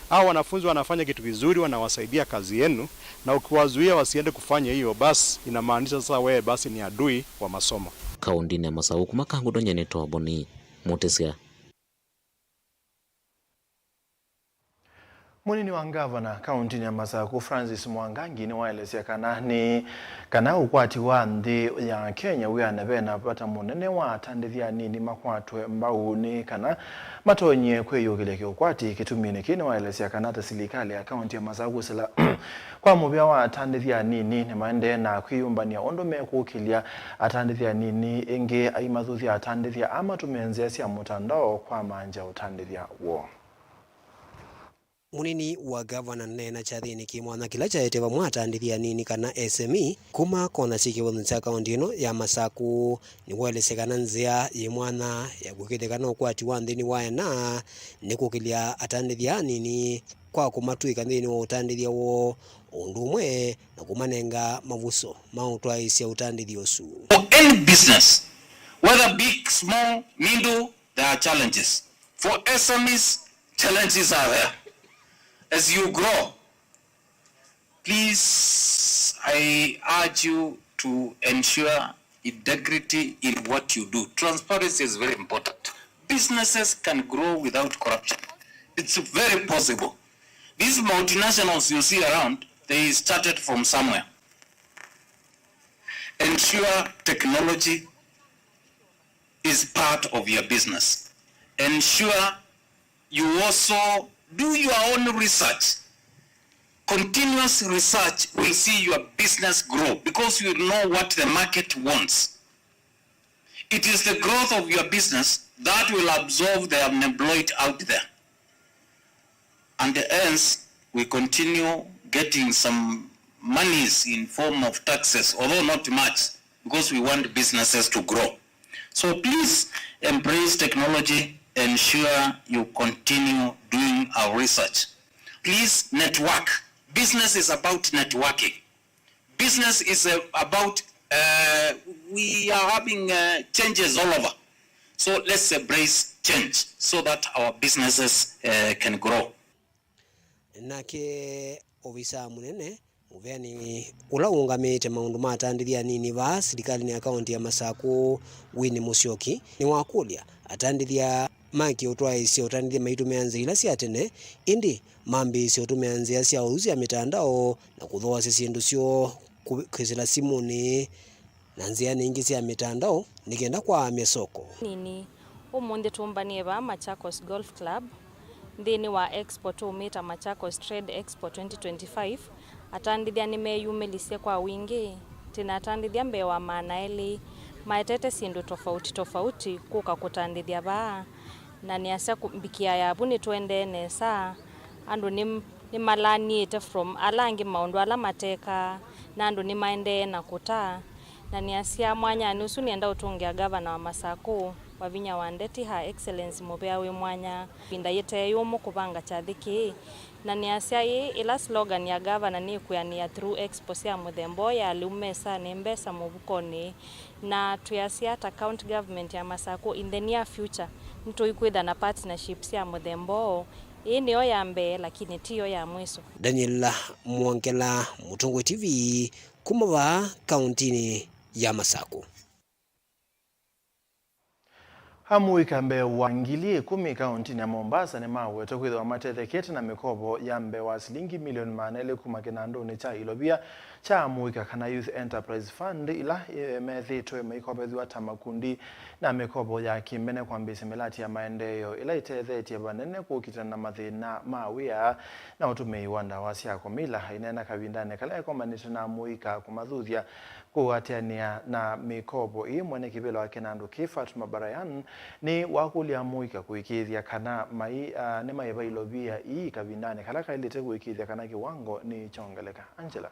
Hao wanafunzi wanafanya kitu kizuri, wanawasaidia kazi yenu, na ukiwazuia wasiende kufanya hiyo, basi inamaanisha sasa wewe basi ni adui wa masomo. Kaũndĩnĩ ya Masaku kuma Kangundo, nyie nĩtawa Boni Mũtĩsya. Mũnini wa ngavana kaũntĩnĩ ya Masaku, Francis Mwangangi, nĩwaelesya kana nĩ kana ũkwati wa nthĩ ya Kenya wĩana ve na vata mũnene wa atandĩthya anini makwatwe mbau nĩ kana matonyie kwĩyũkĩlya kĩũkwati. Kĩtuminĩ kĩĩ nĩwaelesya kana ta silikalĩ ya kaũntĩ ya Masaku kũsĩla kwa mũvĩa wa atandĩthya anini nĩmaendee na kwĩyũmbany'a ũndũ mekũkĩlya atandĩthya anini, ĩngĩ aimathũthya atandĩthya aa matũmĩe nzĩa sya mũtandao kwamangya ũtandĩthya woo. Mũnini wa ngavana nĩneena kyathĩnĩ kĩ mwanya kĩla kyaete vamwe atandĩthya anini kana S M E kuma kona syĩ kĩvathũnĩ kya kaũntĩ ĩno ya Masaku. Nĩwaelesya kana nzĩa yĩ mwanya ya kũĩkĩĩthya kana ũkwati wa nthĩ nĩwaena nĩ kũkĩlya atandĩthya anini kwa kũmatw'ĩka nthĩnĩ wa ũtandĩthya woo, o ũndũ ũmwe na kũmanenga mavuso ma ũtwaĩĩsya ũtandĩthya ũsu. For any business, whether big, small, middle, there are challenges. For S M Es, challenges are there. As you grow, Please, I urge you to ensure integrity in what you do. Transparency is very important. Businesses can grow without corruption. It's very possible. These multinationals you see around, they started from somewhere. Ensure technology is part of your business. Ensure you also do your own research. Continuous research will see your business grow because you know what the market wants. It is the growth of your business that will absorb the unemployed out there. And hence, we continue getting some monies in form of taxes, although not much, because we want businesses to grow. So please embrace technology, ensure you continue doing our research. Please network. Business is about networking. Business is uh, about, uh, we are having uh, changes all over. So let's embrace change so that our businesses uh, can grow. Nake ovisaa mũnene mũveani ũla ũũngamĩĩte maũndũ ma atandĩthya anini vaa silikalĩnĩ ya kaũntĩ ya Masakũ, Winnie Musyoki, nĩwakũlya atandĩthya make ũtwaĩĩsye ũtandĩthya maitũmĩa nzĩa ila sya tene, ĩndĩ mambĩĩsye ũtũmĩa nzĩa sya ũthusya mĩtandao na kũthoosya syĩndũ syoo kũ-, kwĩsĩla simũnĩ na nzĩanĩ ingĩ sya mĩtandao nĩ kenda kwaamya soko. Nini. Ũmũnthĩ tũmbanĩe vaa Machakos Golf Club nthĩnĩ wa Expo tũũmĩta Machakos Trade Expo twenty twenty-five. Atandĩthya nĩmeyumĩlisye kwa wingĩ. Twĩ na atandĩthya mbee wa maana elĩ maetete syĩndũ tofauti tofauti kũka kũtandĩthya vaa. Na nĩasya kũ-, mbikia ya vu nĩtũendee nesa. Andũ nĩ, nĩmalaanĩĩte from ala angĩ maũndũ ala matekaa, na andũ nĩmaendee na kũta. Na nĩasya mwanyanĩ ũsu nĩenda ũtũngĩa ngavana wa Masakũ, Wavinya wa Ndeti, Her Excellency mũvea wĩ mwanya, ĩvinda yĩte yũmũ kũvanga kyathĩ kĩĩ. Na nĩasya ĩĩ, ĩla slogan ya ngavana nĩ kwĩanĩa through expo sya mũthemba ũũ ya lĩu mesanĩ, mbesa mũvukonĩ. Na twĩasya ta county government ya Masakũ, in the near future, nĩtũikwĩtha na partnership sya mũthemba ũũ. Ĩĩ nĩyo ya mbee, lakini tiyo ya mwiso. Daniel Mwongela, Mũtongoi T V, kuma vaa kaũntĩnĩ ya Masakũ. Amũika mbee wa ngili ĩkũmi kaũntĩnĩ ya Mombasa nĩmawetwe kwĩthĩwa matethekete na mĩkovo ya mbee wa silingi milioni maana elĩ kuma kĩnandũnĩ kya ilovia kya amũika kana Youth Enterprise Fund, ila, eh, methĩĩtwe maikovethw'a ta makundi na mĩkovo ya kĩmbene kwambĩĩsya mĩlati ya maendeeo ĩla ĩtethetye vanene kũkitana na mathĩna ma wĩa na ũtũmĩi wa ndawa sya kũmila. Aineena kavindanĩ kala ekomanĩte na amũika kũmathuthya kũatĩanĩa na mĩkovo ĩĩ, mwene kĩvĩla wa kĩnandũ kĩĩ, Fatuma Barayan, nĩwakũlya amũika kũĩkĩĩthya kana mai, ah, nĩmaĩva ilovia ii kavindanĩ kala kaĩlĩte kũĩkĩĩthya kana kĩwango nĩkyongeleka. Angela.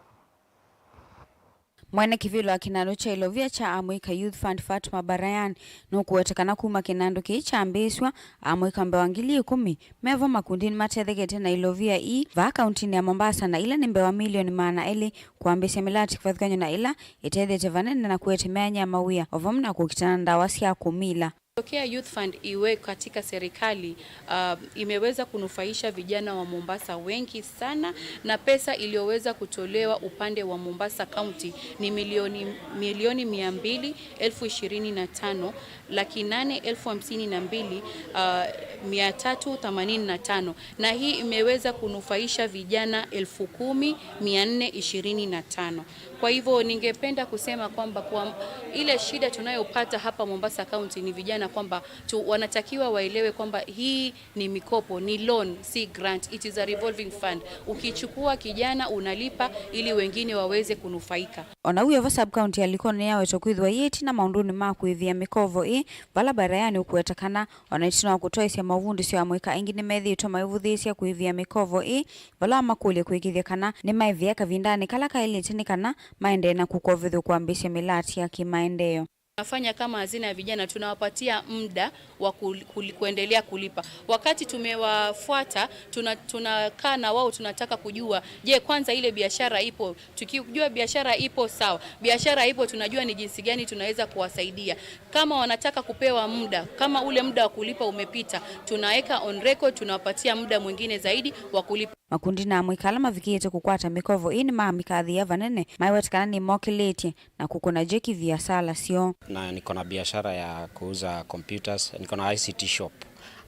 Mwene kĩvĩla wa kĩnandũ kya ilovia kya Amũika Youth Fund, Fatuma Barayan, nũkũweta kana kuma kĩnandũ kĩĩ kyambĩĩsw'a, amũika mbee wa ngili ĩkũmi mevo makundinĩ matethekete na ilovia ii vaa kaũntĩnĩ ya Mombasa, na ila nĩ mbee wa milioni maana elĩ kwambĩĩsya mĩlati kĩvathũkany'o na ila ĩtethetye vanene na kũete myanya ya mawĩa o vamwe na kũkitana na ndawa sya kũmila. Tokea Youth Fund iwe katika serikali, uh, imeweza kunufaisha vijana wa Mombasa wengi sana, na pesa iliyoweza kutolewa upande wa Mombasa County ni milioni, milioni mia mbili elfu ishirini na tano, laki nane elfu hamsini na mbili, uh, mia tatu themanini na tano, na hii imeweza kunufaisha vijana elfu kumi mia nne ishirini na tano. Kwa hivyo ningependa kusema kwamba kwa ile shida tunayopata hapa Mombasa County ni vijana kwamba tu, wanatakiwa waelewe kwamba hii ni mikopo, ni loan, si grant. It is a revolving fund. Ukichukua kijana unalipa ili wengine waweze kunufaika. Ona wĩo vo sub-county ya Likoni nĩyawetwe kwĩthĩwa yĩ ĩtina maũndũnĩ ma kũĩvĩa mĩkovo ĩĩ, vala Barayan ũkũweta kana ona ĩtina wa kũtwaĩsya maũvundĩsyo, amũika aingĩ nĩmethĩĩtwe maivũthĩĩsya kũĩvĩa mĩkovo ĩĩ, vala wamakũlya kũĩkĩĩthya kana nĩmaĩvĩa kavindanĩ kala kaĩlĩte nĩ kana maendee na kũkovethw'a kwambĩĩsya mĩlati ya kĩmaendeeo. Tunafanya kama hazina ya vijana, tunawapatia muda wa kul-, kul-, kuendelea kulipa. Wakati tumewafuata, tuna-, tunakaa na wao, tunataka kujua, je, kwanza ile biashara ipo? Tukijua biashara ipo, sawa. Biashara ipo, tunajua ni jinsi gani tunaweza kuwasaidia. Kama wanataka kupewa muda, kama ule muda wa kulipa umepita, tunaweka on record, tunawapatia muda mwingine zaidi wa kulipa. Makundi na amũika ala mavikĩĩte kũkwata mĩkovo ĩĩ nĩmamĩkathĩĩa vanene, maiweta kana nĩmokĩlĩtye na kũkũna jeki viasala syoo. Na niko na biashara ya kuuza computers, niko na I C T shop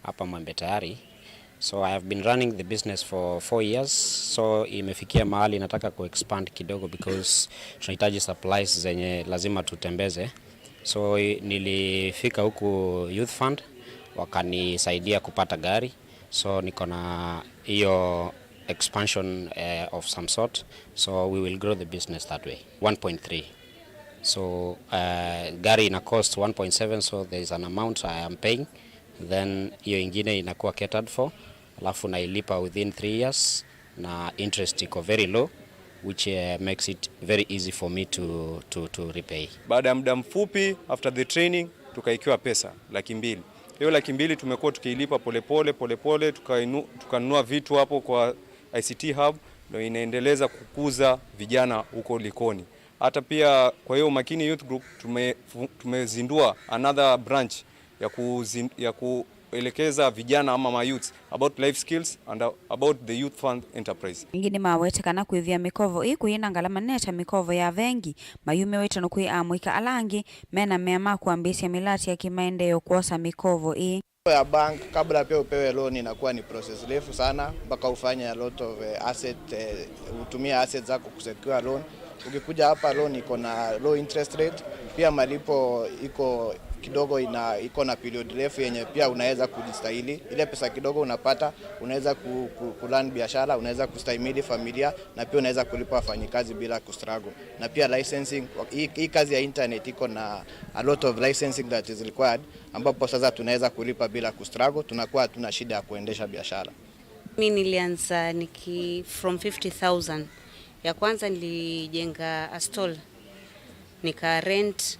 hapa Mwembe Tayari. So I have been running the business for four years. So imefikia mahali nataka kuexpand kidogo because tunahitaji supplies zenye lazima tutembeze. So i- nilifika huku Youth Fund, wakanisaidia kupata gari. So niko na hiyo expansion eh, of some sort. So we will grow the business that way. One point three. So uh, gari ina cost one point seven, so there is an amount I am paying, then hiyo ingine inakuwa catered for, alafu nailipa within three years, na interest iko very low, which uh, makes it very easy for me to, to, to repay. Baada ya muda mfupi after the training, tukaikiwa pesa laki mbili. Hiyo laki mbili tumekuwa tukiilipa polepole polepole, tukainu- tukanunua vitu hapo kwa I C T hub, ndio inaendeleza kukuza vijana huko Likoni. Hata pia kwa hiyo Makini Youth Group tume- fu- tumezindua another branch ya kuzin- ya kuelekeza vijana ama mayouths about life skills and about the Youth Fund Enterprise. Ĩngĩ nĩmawete kana kwĩvĩa mĩkovo ĩĩ kũyĩ na ngalama nene ta mĩkovo ya vengi, mayumĩwĩte nĩ kwĩ amũika ala angĩ mena mea ma kwambĩĩsya mĩlati ya kĩmaendeeo kwosa mĩkovo ĩĩ. Ya bank, kabla pia upewe loan, inakuwa ni process refu sana, mpaka ufanye a lot of eh, asset eh, utumie assets zako kusecure loan. Ukikuja hapa, loan iko na low interest rate, pia malipo iko kidogo, ina iko na period refu yenye pia unaweza kujistahili. Ile pesa kidogo unapata, unaweza ku, ku, ku run biashara, unaweza kustahimili familia, na pia unaweza kulipa wafanyikazi bila kustruggle. Na pia licensing, hii, hii kazi ya internet iko na a lot of licensing that is required, ambapo sasa tunaweza kulipa bila kustruggle, tunakuwa hatuna shida ya kuendesha biashara. Mi nilianza niki from fifty thousand. Ya kwanza nilijenga a stall, nika rent.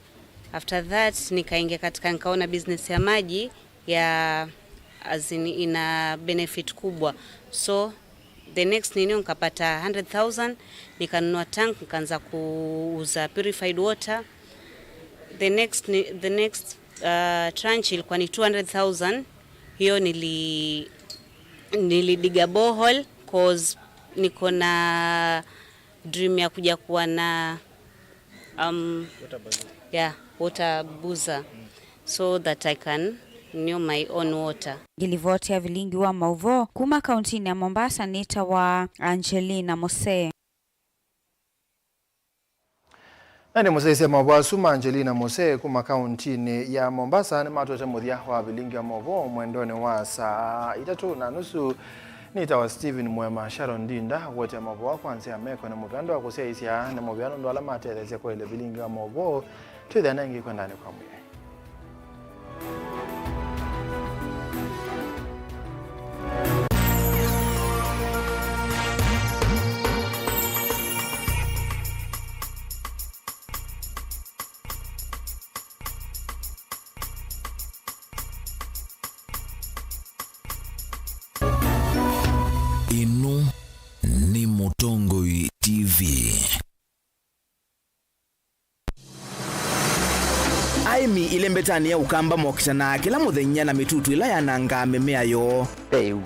After that nikaingia katika, nikaona business ya maji ya, as in, ina benefit kubwa, so the next nini nikapata hundred thousand, nikanunua tank, nikaanza kuuza purified water. The next ni- the next uh, tranche ilikuwa ni two hundred thousand. Hiyo nili nilidiga borehole cause niko na dream ya kuja kuwa na um, yeah, water boozer, so that I can knew my own water. Ngilivoti ya vilingi wa mauvoo kuma kauntinĩ ya Mombasa nĩtawa Angelina Mose. Na nĩ mũsyaĩĩsya maũvoo asu ma Angelina Mose kuma kauntinĩ ya Mombasa nĩmatwete mũthya wa vilingi wa maũvoo mwendonĩ wa saa itatũ na nusu. Nĩtawa Stephen Mwema. Sharon Ndinda ũkũetya maũvoo kwa nzĩa meko na mũvea ndoa kũsyaĩĩsya nĩ mũvea nũndũ ala matetheesya kwaĩlya vilingi wa maũvoo. Twĩthĩane ĩngĩ kwendanĩ kwa Mwĩai. Ĩno nĩ Mũtongoi T V. Aĩmi ĩlembetanĩ ya Ũkamba mokitanaa kĩla mũthenya na mĩtutu ĩla yanangaa mĩmea yoo. Ve ĩu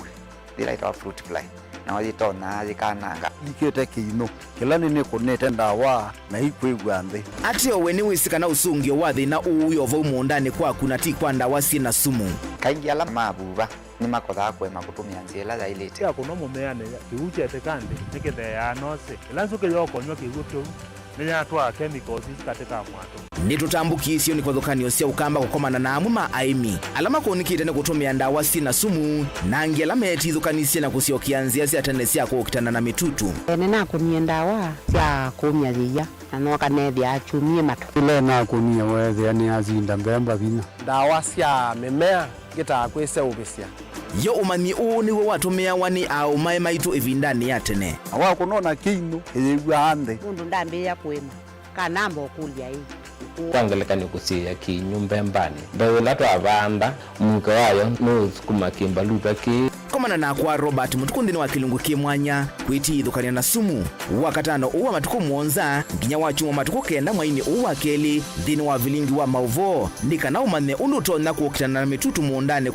yĩla yĩtawa fruit fly, nayo yĩtonyaa yĩkananga. Yĩkĩte kĩinũ kĩla nĩnĩkũnĩte ndawa na ikwĩw'a nthĩ. Ateo we nĩwĩsĩ kana ũsũngĩo wa thĩna ũũ wĩ o vau mũũndanĩ kwaku na ti kwa ndawa syĩ na sumu? Kaingĩ ala mavuva nĩmakothaa kũema kũtũmĩa nzĩa ĩla yaĩlĩte. Yakũnwa mũmeanĩ, kĩw'ũ kyetĩka nthĩ nĩkĩtheeaa nosĩ. Ĩla nzũkĩ yokonywa kĩw'ũ kĩu, nĩyatwaa chemicals isu katĩ ka mwatũ. Nĩtũtambũkĩĩsye nĩ kĩvathũkany'o sya Ũkamba kũkomana na amwe ma aĩmi ala makũnĩkĩte nĩ kũtũmĩa ndawa syĩ na sumu, na angĩ ala meetithũkanisye na kũsyokea nzĩa sya tene sya kũkitana na mĩtutu. Nĩnakũnie ndawa sya kũmya yĩia, na nooka neethĩa akyumie matũ. Ĩla nakũnie weethĩa nĩyasinda mbemba vinya. Ndawa sya mĩmea ngĩtaa kwĩseũvĩsya. Yo ũmanyi ũũ nĩw'o watũmĩawa nĩ aaũmae maitũ ĩvindanĩ ya tene. Na wakũnwa na kĩinũ, ĩyĩw'aa nthĩ. Nũndũ ndambĩĩa kũĩma, kanamba ũkũlya ĩ, ũkũũ? Kwa ngelekany'o, kũsiĩĩa kĩinũ mbembanĩ. Mbeũ ĩla twavanda, mũuke wayo nũũsukuma kĩmbaluta kĩĩ. Komana nakwa Robert Mũtukũ nthĩnĩ wa kĩlungu kĩ mwanya, kwĩtithũkany'a na sumu, Wakatano ũũ wa matukũ mũonza nginya Wakyumwa matukũ kenda mweinĩ ũũ wa kelĩ nthĩnĩ wa vilingi wa maũvoo, nĩ kana ũmanye ũndũ ũtonya kũkitana na mĩtutu mũũndanĩ